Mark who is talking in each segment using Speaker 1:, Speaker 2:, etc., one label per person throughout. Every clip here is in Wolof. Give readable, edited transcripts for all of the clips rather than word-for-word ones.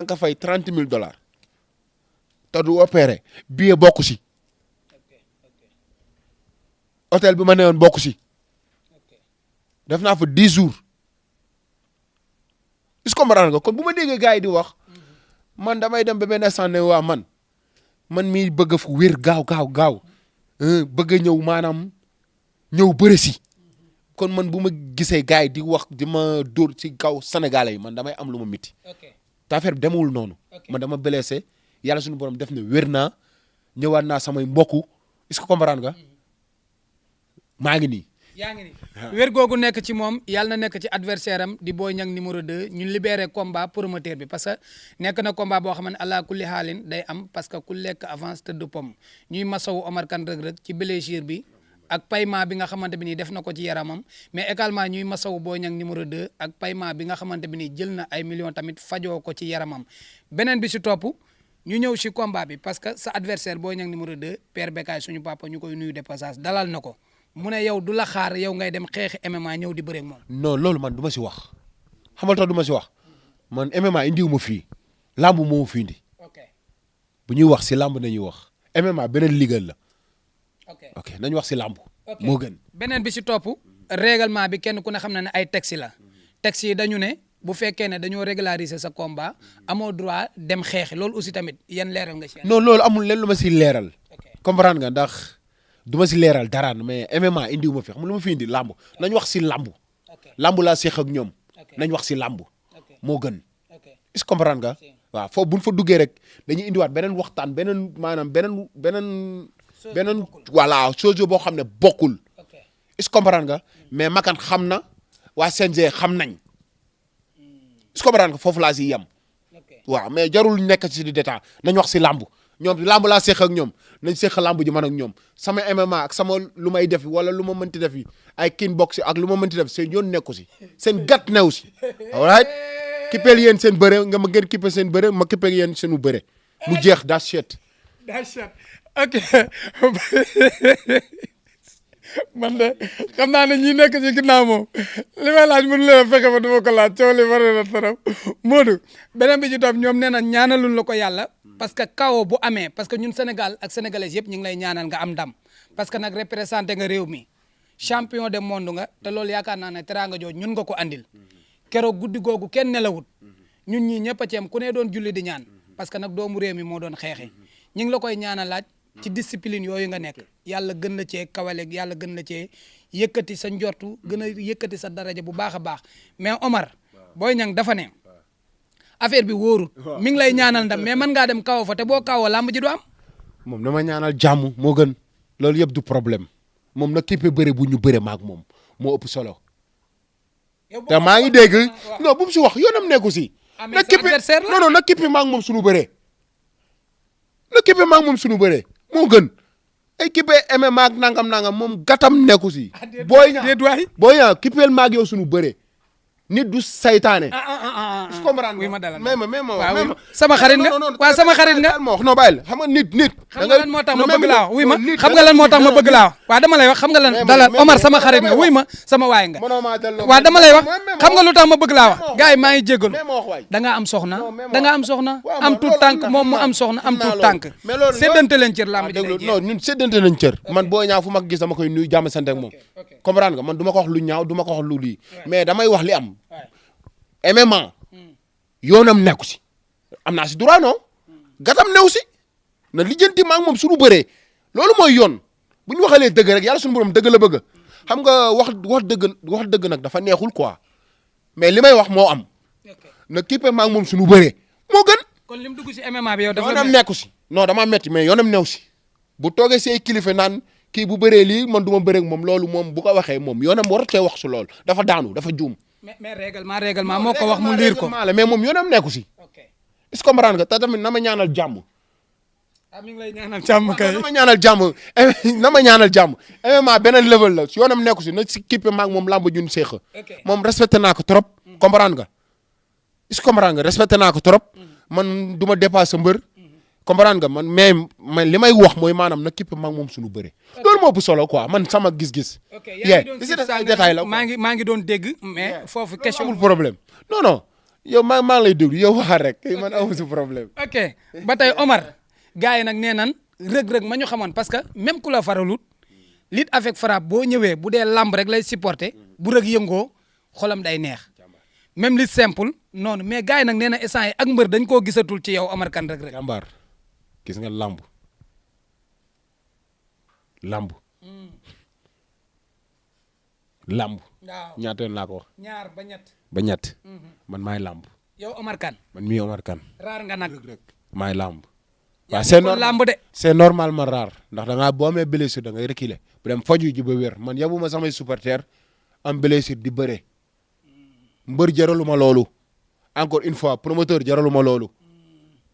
Speaker 1: nga fay $30,000 te du opéré billet bokku si hôtel bi ma newoon bokku si def naa fa 10 jours est-ce que comprendre nga kon bu ma déggee gars yi di wax man damay dem ba benn instant ne waa man mii bëgg fu wér gaaw bëgg a ñëw maanaam ñëw bëre si kon man bu ma gisee gars yi di wax di ma dóor ci kaw sénégalais yi man damay am lu ma miti te affaire bi demewul noonu man dama blessé yàlla suñu borom def na wér naa ñëwaat naa samay mbokku est-ce que comprendre nga maa ngi nii.
Speaker 2: yaa ngi nii wér googu nekk ci moom yàlla na nekk ci adversaire am di Boy Niang numéro 2 ñu libéré combat promoteur bi parce que nekk na combat boo xam ne allah kulli xaalin day am parce que ku lekk avance te du pom ñuy masawu Omar Kane Reug Reug ci blessure bi ak paiement bi nga xamante bi nii def na ko ci yaramam mais également ñuy masawu Boy Niang numéro 2 ak paiement bi nga xamante bi nii jël na ay millions tamit fajoo ko ci yaramam beneen bi si topp ñu ñëw si combat bi parce que sa adversaire Boy Niang numéro 2 Père Bécaye suñu papa ñu koy nuyu de passage dalal na ko mu ne yow du la xaar yow ngay dem xeexi MMA ñëw di bëre ak moom. non
Speaker 1: loolu man du ma si wax xamal tax du ma si wax man MMA indiwu ma fii lamb moo fi indi. bu ñuy wax si lamb nañuy wax MMA beneen liggéey la. ok nañu wax si lamb. moo gën
Speaker 2: beneen bi si topp règlement bi kenn ku ne xam na ne ay texte la texte yi dañu ne bu fekkee ne dañoo régulariser sa combat amoo droit dem xeexi loolu aussi tamit yan leeral nga si.
Speaker 1: non loolu amul leen lu ma si leeral. comprendre nga ndax. du ma si leeral dara mais MMA indiwu ma fi xam lu ma fi indi lamb nañ wax si lamb lamb laa seex ak ñoom nañ wax si lamb moo gën est-ce que comprendre nga waaw foofu buñ fa duggee rek dañuy indiwaat beneen waxtaan beneen maanaam beneen voilà chose boo xam ne bokkul est-ce que comprendre nga mais makan xam na waa CNG xam nañ est-ce que comprendre nga foofu laa si yem waaw mais jarul nekk si di détail nañ wax si lamb ñoom lamb laa seex ak ñoom nañ seex lamb ji man ak ñoom sama MMA ak sama lu may def wala lu ma mënti def yi ay kickbox ak lu ma mënti def seen yoon nekku si seen gat new si alright kippeel yéen seen bëre nga ma ngeen kippe seen bëre ma kippeel yéen seenu bëre mu jeex daa chet
Speaker 2: ok man de xam naa ne ñi nekk ci ginnaaw moom li may laaj mënu leen fexe ba du ma ko laaj coow li war na trop Modou beneen bi ci topp ñoom nee na ñaanalul la ko yàlla parce que kawo bu amee parce que ñun Sénégal ak sénégalais yëpp ñu ngi lay ñaanal nga am ndam parce que nag représenté nga réew mi champion de monde nga te loolu yaakaar naa ne teraanga jooju ñun nga ko andil keroog guddi googu kenn nelawut ñun ñii ñëpp a ci am ku ne doon julli di ñaan parce que nag doomu réew mi moo doon xeexi ñu ngi la koy ñaanal laaj ci discipline yooyu nga nekk yàlla gën la cee kawaleeg yàlla gën la cee yëkkati sa njortu gën a yëkkati sa daraja bu baax a baax mais Omar Boy Niang dafa ne affaire bi wóorul mi ngi lay ñaanal ndam mais mën ngaa dem kawo fa te boo kawoo làmb ji du am.
Speaker 1: moom dama ñaanal jàmm moo gën loolu yëpp du problème moom na képp bëre bu ñu bëre maag moom moo ëpp solo. te maa ngi dégg non bu mu si wax yoonam nekku si. na képp non non na képp maag moom suñu bëree. na képp maag moom suñu bëree moo gën ay képp MMA ak nangam moom gàttam nekku si. booy ñaa képpeel maag yow suñu bëree. nit du saytaane. je comprends
Speaker 2: oui ma dalal
Speaker 1: ma
Speaker 2: sama xarit nga waaw sama xarit nga.
Speaker 1: non bàyyil xam nga nit.
Speaker 2: xam nga lan moo tax ma bëgg laa wax wuy ma xam nga lan moo tax ma bëgg laa wax waaw dama lay wax xam nga lan dalal Omar sama xarit nga wuy ma sama waay nga. waaw dama lay wax xam nga lu tax ma bëgg laa wax gars yi maa ngi jégalu da nga am soxna am tout tànk moom mu am soxna am tout tànk séddante leen cër làmb ji lay jeex
Speaker 1: non ñun séddante nañ cër man Boy Niang fu ma gis dama koy nuyu jàmm sant ak moom comprendre nga man du ma ko wax lu ñaaw du ma ko wax lu lii mais damay wax li am MMA yoonam nekku si am naa si droit non gatam new si na lijjanti ma ak moom suñu bëree loolu mooy yoon bu ñu waxalee dëgg rek yàlla suñu borom dëgg la bëgg xam nga wax dëgg nag dafa neexul quoi mais li may wax moo am na kippe ma ak moom suñu bëree moo gën.
Speaker 2: kon lim dugg si MMA bi yow dafa
Speaker 1: yoonam nekku si non dama metti mais yoonam new si bu toogee si ay kilifa naan kii bu bëree lii man du ma bëree ak moom loolu moom bu ko waxee moom yoonam warut cee wax su loolu dafa daanu dafa juum.
Speaker 2: mais règlement moo ko wax mu liir ko
Speaker 1: mais moom yoonam nekku si. est-ce que comprendre nga te tamit na ma ñaanal jàmm.
Speaker 2: mi ngi lay ñaanal jàmm kay
Speaker 1: na ma ñaanal jàmm na ma ñaanal jàmm MMA beneen level la yoonam nekku si na si kippe maag moom làmb jun seex moom respecté naa ko trop comprendre nga est-ce que comprendre nga respecté naa ko trop man du ma dépassé mbër comprendre nga man li may wax mooy maanaam na kippe maag moom suñu bëre loolu moo bu solo quoi man sama gis-gis
Speaker 2: maa ngi doon dégg mais foofu question
Speaker 1: amul problème non yow maa ngi lay déglu yow waxal rek man amu si problème.
Speaker 2: ok ba tey Omar gars yi nag nee nan rëg-rëg ma ñu xamoon parce que même ku la faralut lutte avec frappe boo ñëwee bu dee lamb rek lay supporter bu rëg yëngoo xolam day neex même lutte simple noonu mais gars yi nag nee na instant yi ak mbër dañ koo gisatul ci yow Omar Kane rëg-rëg.
Speaker 1: jàmbaar gis nga lamb lamb
Speaker 2: waaw
Speaker 1: ñaata yoon laa ko wax.
Speaker 2: ñaar
Speaker 1: ba ñett man maay lamb.
Speaker 2: yow Omar Kane.
Speaker 1: man mii Omar Kane.
Speaker 2: raar nga nag.
Speaker 1: maay lamb.
Speaker 2: waaw
Speaker 1: c'est normal
Speaker 2: lamb de.
Speaker 1: c'est normal ma raar ndax da ngaa boo amee blessure da ngay reculer bu dem faju ji ba wér man yabuma samay supporter am blessure di bëre mbër jaralu ma loolu encore une fois promoteur jaralu ma loolu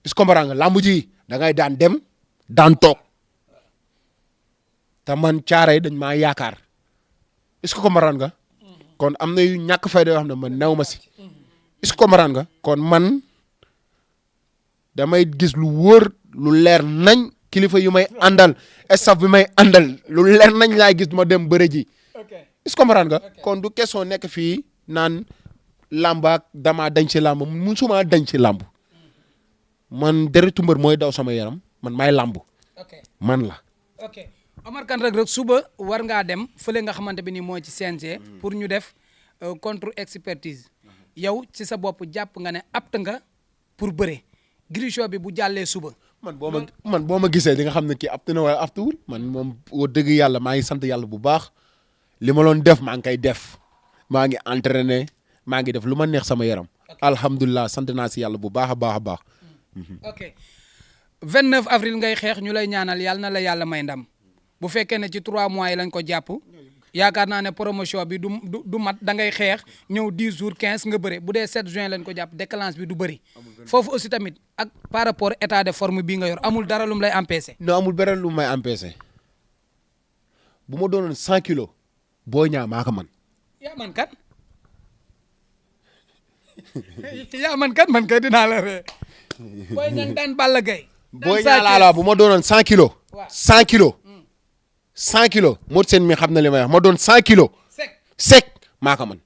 Speaker 1: est-ce que comprends nga lamb ji da ngay daan dem daan toog te man caaray dañ maa yaakaar est-ce que comprends nga kon am na yu ñàkk fayda yoo xam ne man new ma si est-ce que comprends nga kon man damay gis lu wóor lu leer nañ kilifa yu may àndal staff bi may àndal lu leer nañ laay gis ma dem bëre ji est-ce que comprends nga kon du question nekk fii naan làmbaak damaa dañ ci làmb musuma dañ ci làmb man deretu mbër mooy daw sama yaram man maay làmb man la
Speaker 2: ok Omar Kane rëg-rëg suba war ngaa dem fële nga xamante bi ni moo ci CNG pour ñu def contre expertise yow ci sa bopp jàpp nga ne apte nga pour bëre Gris Show bi bu jàllee suba
Speaker 1: man boo ma gisee di nga xam ne kii apte na wala aptewul man moom woo dëgg yàlla maa ngi sant yàlla bu baax li ma loon def maa ngi koy def maa ngi entraîné maa ngi def lu ma neex sama yaram alhamdulilah sant naa si yàlla bu baax a baax a baax
Speaker 2: ok 29 avril ngay xeex ñu lay ñaanal yàlla na la yàlla may ndam bu fekkee ne ci 3 mois yi lañ ko jàpp yaakaar naa ne promotion bi du mat da ngay xeex ñëw 10 jours 15 nga bëre bu dee 7 juin lañ ko jàpp déclenche bi du bëri foofu aussi tamit ak par rapport état de forme bii nga yor amul dara lum lay empêcher.
Speaker 1: non amul beneen lu may empêcher bu ma doonoon 100 kilos Boy Niang maa ko man
Speaker 2: yaa man kan yaa man kan man kay dinaa la ree Boy Niang daan Balla Gaye
Speaker 1: Boy Niang laa la bu ma doonoon 100 kilos 100 kilos 100 kilos Modou Sène mi xam na li may wax ma doon 100 kilos sec maa ko man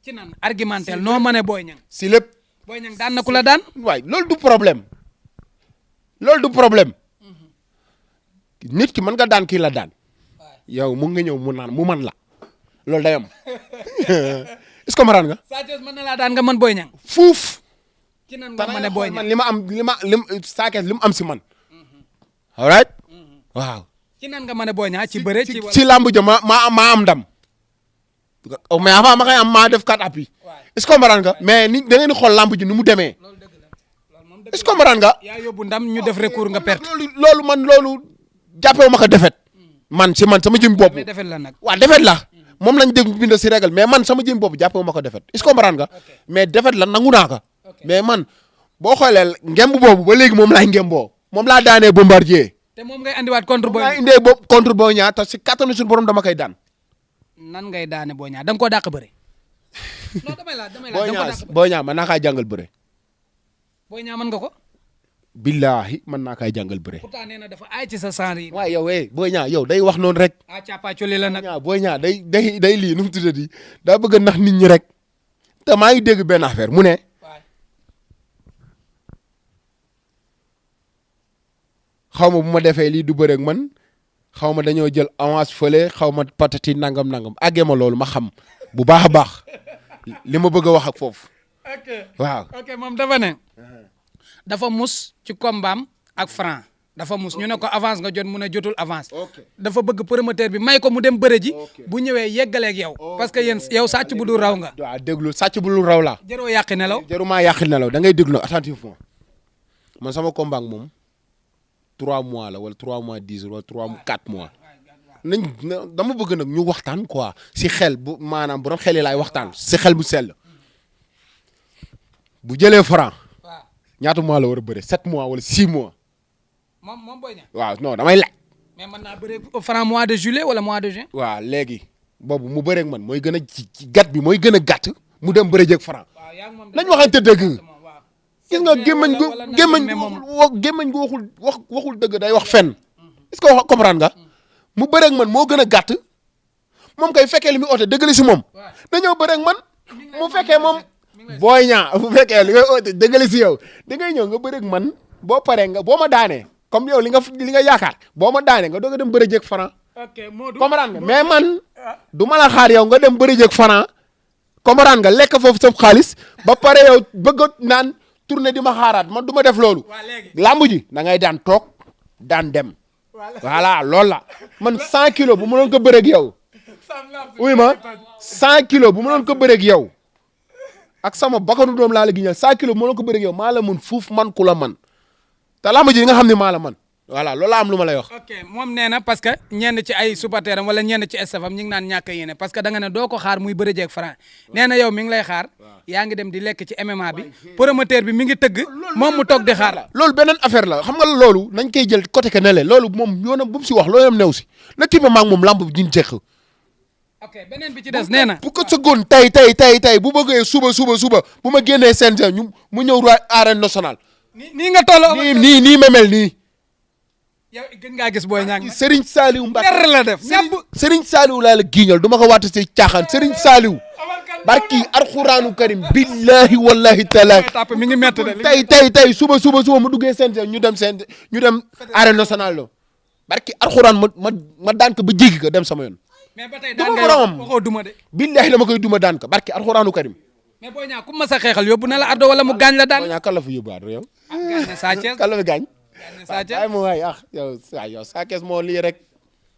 Speaker 2: ci nan argumentel noo ma ne Boy Niang
Speaker 1: si lépp
Speaker 2: Boy Niang daan na ku la daan
Speaker 1: waay loolu du problème nit ki mën nga daan kii la daan yow mu nga ñëw mu man la loolu day am est-ce que comprendre nga.
Speaker 2: Sa Thiès mën na laa daan nga mën Boy Niang
Speaker 1: fuuf.
Speaker 2: ci nan nga mën a Boy Niang
Speaker 1: man Sa Thiès li mu am si man. all right waaw.
Speaker 2: ci nan nga mën a Boy Niang ci bëre
Speaker 1: ci làmb ja maa am ndam. mais avant ma koy am maa def 4 appuis. est-ce que comprendre nga mais ni da ngeen di xool làmb ji ni mu demee. est-ce que comprendre nga.
Speaker 2: yaa yóbbu ndam ñu def recours nga perte.
Speaker 1: loolu jàppewu ma ko defet man si man sama jëm bopp.
Speaker 2: mais defet la nag.
Speaker 1: waaw defet la. moom lañ dégg bind si régal mais man sama jëm bopp jàppewu ma ko defet est-ce que comprendre nga. mais defet la nangu naa ko. mais man boo xoolee ngemb boobu ba léegi moom laay ngemboo. moom laa daanee bombardier.
Speaker 2: te moom ngay andiwaat contre Boy Niang.
Speaker 1: moom laa indee contre Boy Niang te si kattanu suñu borom dama koy daan.
Speaker 2: nan ngay daane Boy Niang da nga koo dàq bëre. non damay laaj
Speaker 1: Boy Niang man naa kaa jàngal bëre.
Speaker 2: Boy Niang mën nga ko.
Speaker 1: billahi man naa kaay jàngal bëre.
Speaker 2: pourtant nee na dafa aay ci sa sang yi.
Speaker 1: waaye yow Boy Niang yow day wax noonu rek.
Speaker 2: ah càppaacoli la nag.
Speaker 1: Boy Niang day lii nu mu tuddati daa bëgg a nax nit ñi rek. te maa ngi dégg benn affaire mu ne. xaw ma bu ma defee lii du bëre ak man xaw ma dañoo jël avance fële xaw ma patati nangam àggee ma loolu ma xam bu baax a baax li ma bëgg a wax ak foofu.
Speaker 2: ok
Speaker 1: waaw
Speaker 2: ok moom dafa ne. dafa mus ci kombaam ak Franc dafa mus ñu ne ko avance nga jot mu ne jotul avance. dafa bëgg promoteur bi may ko mu dem bëre ji. bu ñëwee yeggaleeg yow. parce que yéen yow sàcc bu dul raw nga.
Speaker 1: waaw déglu sàcc bu dul raw laa.
Speaker 2: jaroo yàqi nelaw.
Speaker 1: jaruma yàqi nelaw da ngay déglu nag attentivement man sama combat ak moom 3 mois la wala 3 mois 10 wala 4 mois. dama bëgg nag ñu waxtaan quoi si xel bu maanaam borom xel yi laay waxtaan si xel bu sell. bu jëlee Franc. ñaata mois la war a bëre 7 mois wala 6 mois.
Speaker 2: moom Boy Niang.
Speaker 1: waaw non damay laaj.
Speaker 2: mais mën naa bëre Franc mois de juillet wala mois de juin.
Speaker 1: waaw léegi boobu mu bëreeg man mooy gën a ci gat bi mooy gën a gàtt mu dem bëre jeeg Franc. nañ waxante dëgg. gis nga gémmañ gu waxul dëgg day wax fenn. est-ce que comprendre nga. mu bëreeg man moo gën a gàtt moom kay fekkee li muy oote dëgg la si moom. na ñëw bëreeg man mu fekkee moom Boy Niang bu fekkee li ngay oote dëggali si yow da ngay ñëw nga bëreeg man boo paree nga boo ma daanee comme yow li nga yaakaar boo ma daanee nga doog a dem bëre jëg Franc.
Speaker 2: ok Modou
Speaker 1: comprendre nga mais man du ma la xaar yow nga dem bëre jëg Franc comprendre nga lekk foofu sa xaalis ba pare yow bëgg naan tourné di ma xaaraat man du ma def loolu. lamb ji da ngay daan toog daan dem. voilà loolu la man 100 kilos bu ma doon ko bëreeg yow. uy ma 100 kilos bu ma doon ko bëreeg yow. ak sama bakkanu doom laa la giñal 100 kilos bu ma doon ko bëreeg yow maa la mën fuuf man ku la man te lamb ji nga xam ne maa la man voilà loolu la am lu ma lay wax.
Speaker 2: ok moom nee na parce que ñenn ci ay supporteram wala ñenn ci staffam ñu ngi naan ñàkk a yéene parce que da nga ne doo ko xaar muy bëre jeeg Franc nee na yow mi ngi lay xaar yaa ngi dem di lekk ci MMA bi promoteur bi mi ngi tëgg moom mu toog di xaar la.
Speaker 1: loolu beneen affaire la xam nga loolu nañ koy jël côté que ne le loolu moom yoonam bu mu si wax loolu yam new si na tiima maag moom lamb bi ñu jeex.
Speaker 2: ok beneen bi ci des nee na.
Speaker 1: bu ko sëggoon tey bu bëggee suba bu ma génnee CNG mu ñëw arène nationale.
Speaker 2: nii nga toll.
Speaker 1: nii ma mel nii.
Speaker 2: yow gën ngaa gis Boy Niang.
Speaker 1: Serigne Saliou Mbacke
Speaker 2: la def ñëpp.
Speaker 1: Serigne Saliou laa la giiñal du ma ko waat si caaxaan Serigne Saliou. barki alxuraanu karim billahi wallahi taala.
Speaker 2: mi ngi métti de.
Speaker 1: tey suba mu duggee CNG ñu dem arène nationale lo barki alxuraan ma daan ko ba jéggi ko dem sama yoon.
Speaker 2: mais ba tey daan nga waxoo duma de.
Speaker 1: billahi dama koy duma daan ko barki alxuraanu karim.
Speaker 2: mais Boy Niang ku ma sa xeexal yóbbu na la ardo wala mu gaañ la daan.
Speaker 1: Boy Niang kan la fa yóbbuwaat yow.
Speaker 2: gaañ na Sa Thiès
Speaker 1: kan la fi gaañ.
Speaker 2: ay
Speaker 1: mo waay yow Sa Thiès moo lii rek.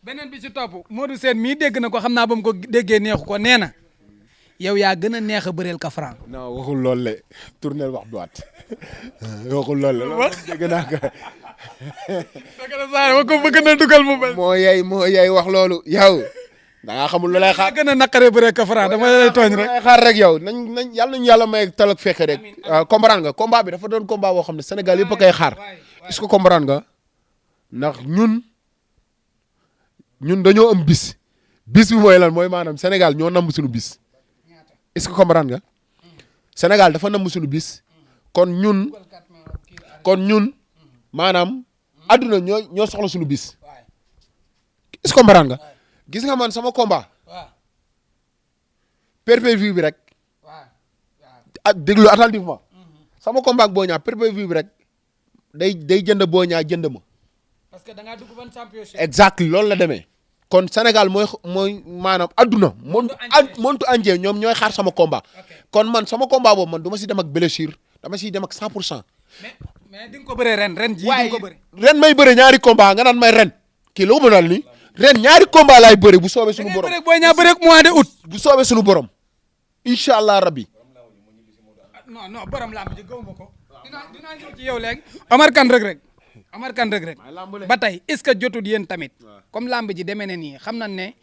Speaker 2: beneen bi ci topp Modou Sène mii dégg na ko xam naa ba mu ko déggee neexu ko nee na yow yaa gën a neex a bëreel ka Franc.
Speaker 1: non waxul loolu le tournel wax droite waxul loolu la loolu dégg naa ko.
Speaker 2: dëgg la saa ma ko bëgg na dugal mu mel.
Speaker 1: moo yay wax loolu yow. da ngaa xamul lu lay xaar
Speaker 2: gën a naqaree bëreel ka Franc dama lay tooñ rek.
Speaker 1: lay xaar rek yow nañ yàlla nañu yàlla may tal ak fekke rek. comprendre nga combat bi dafa doon combat boo xam ne Sénégal yëpp a koy xaar. est-ce que comprendre nga ndax ñun dañoo am bis bi mooy lan mooy maanaam Sénégal ñoo namm suñu bis est-ce que comprendre nga Sénégal dafa namm suñu bis kon ñun maanaam adduna ñoo soxla suñu bis est-ce que comprendre nga gis nga man sama combat pay-per-view bi rek déglu attentivement sama combat ak Boy Niang pay-per-view bi rek day jënd Boy Niang jënd ma.
Speaker 2: parce que da ngaa dugg ban championship.
Speaker 1: exact loolu la demee. kon Sénégal mooy maanaam adduna. montu entier ñoom ñooy xaar sama combat. kon man sama combat boobu man du ma si dem ak blessure dama siy dem ak 100%.
Speaker 2: mais di nga ko bëree ren jii di nga ko bëree.
Speaker 1: ren may bëre ñaari combat nga naan may ren kii la mu dal nii ren ñaari combat laay bëre bu soobee suñu borom.
Speaker 2: da ngay bëre Boy Niang bëre mois de août.
Speaker 1: bu soobee suñu borom. incha allah rabbi.
Speaker 2: non borom lamb ji gëw ma ko. dinaa ñëw ci yow léegi. Omar Kane Reug Reug ba tey est-ce que jotul yéen tamit comme lamb ji demee ne nii xam nañ ne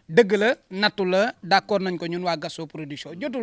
Speaker 2: dëgg la nattu la d'accord nañ ko ñun waa Gaston Production jotul